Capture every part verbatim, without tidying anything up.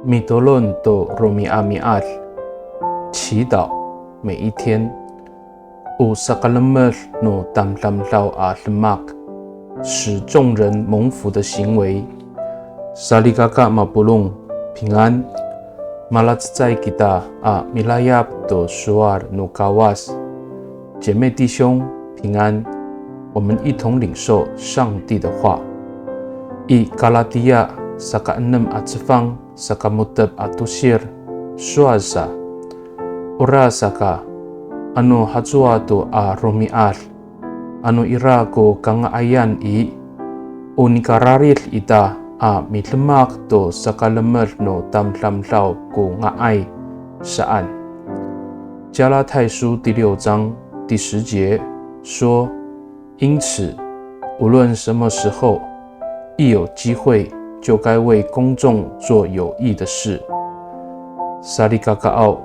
Mitolon to romi'ami'ad, 祈祷每一天。O sakalemed no tamdamdaw a demak, 使众人蒙福的行为。Salikaka mapolong, 平安。Malacecay kita a milayap to sowal no Kawas. 姐妹弟兄，平安。我们一同领受上帝的话。I Kalatiya saka enem a cefang saka mo^tep a tosir, sowal sa, orasaka, ano hacowa to a romi'ad, ano ira ko kanga'ayan i, o nikararid ita a midemak to sakalemed no tamdamdaw ko nga'ay saan. 加拉太书第六章第十节说，因此，无论什么时候，一有机会，就该为公众做有益的事。Salikakaaw,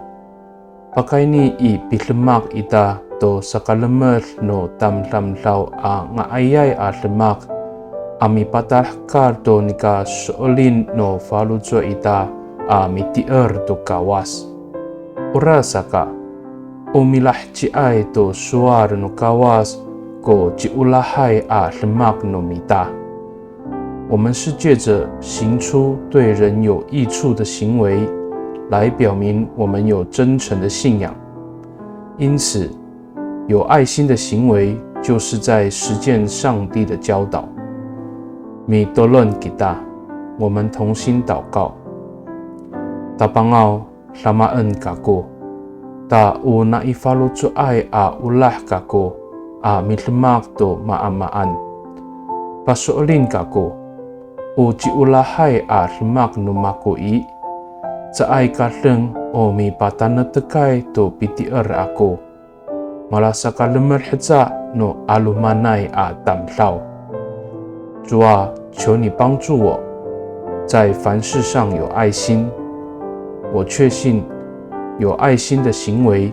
pakayni i pidemak ita to sakalemed no tamdamdaw a nga'ayay a demak a mipatalahekal to nika so'elin no faloco' ita a mitier to Kawas. Orasaka, o milaheciay to sowal no Kawas ko ciolahay a demak no mita. 我们是借着行出对人有益处的行为，来表明我们有真诚的信仰。因此，有爱心的行为就是在实践上帝的教导。Mitolon kita, 我们同心祷告。Tapangaw, damaen kako, ta o nai faloco'ay a olah kako a midemak to maamaan. Paso'elin kako, o ciolahay a demak no mako i, caay ka deng o mipatanetekay to pitier ako. Malasakalemed heca no 'alomanay a tamdaw. 主啊，求你帮助我，在凡事上有爱心。我确信，有爱心的行为，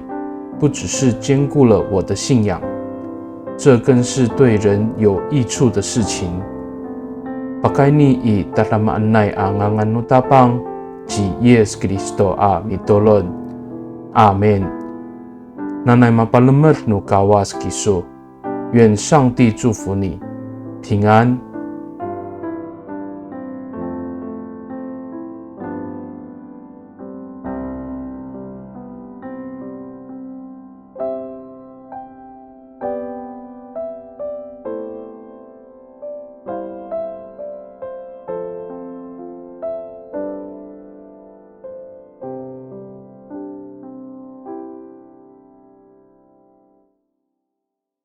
不只是坚固了我的信仰，这更是对人有益处的事情。Pakayni i tadamaanay a ngangan no Tapang, ci Yis Kristo a mitolon. Amin. Nanay mapalemed no Kawas kiso. 愿上帝祝福你，平安。